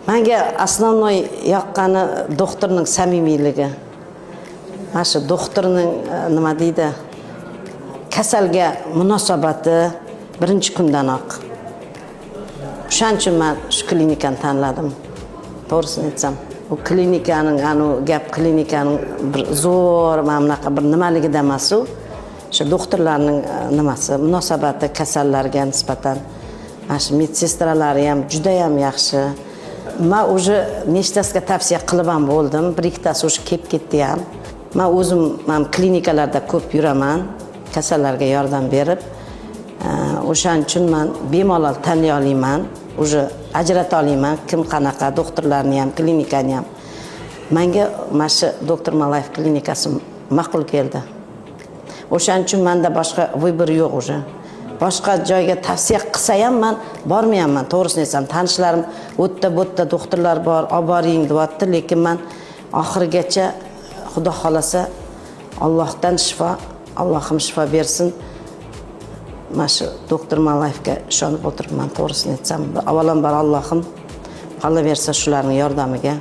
Manga основной yoqqani doktorning samimiyligi. Mana shu doktorning nima deydi, kasalga munosabati birinchi kundanoq. O'shaning uchun man shu klinikani tanladim, to'g'risini aytsam. U klinikaning, anavi gap, klinikaning bir zo'r mana bunaqa bir nimaligida emas, u o'sha doktorlarning nimasi, munosabati kasallarga nisbatan. Mana shu medsestralari ham judayam yaxshi. Man уже nechtasiga tavsiya qilib ham bo'ldim, bir ikkitasi уже kelib ketdi ham. Man o'zim man klinikalarda ko'p yuraman, kasallarga yordam berib. O'shaning uchun man bemalol tanlay olaman, уже ajrata olaman kim qanaqa, doktorlarni ham, klinikani ham. Manga mana shu doktor Malayev klinikasi ma'qul keldi. O'shaning uchun manda boshqa выбор yo'q уже. Boshqa joyga tavsiya qilsa ham, man bormayapman, to'g'risini aytsam. Tanishlarim u yerda, bu yerda doktorlar bor, olib boring deyapti, lekin man oxirigacha, Xudo xohlasa, Allohdan shifo, Allohim shifo bersin, mana shu doktor Malayevga ishonib o'tiribman, to'g'risini aytsam. Avvalambor Allohim, qolaversa shularni yordamiga.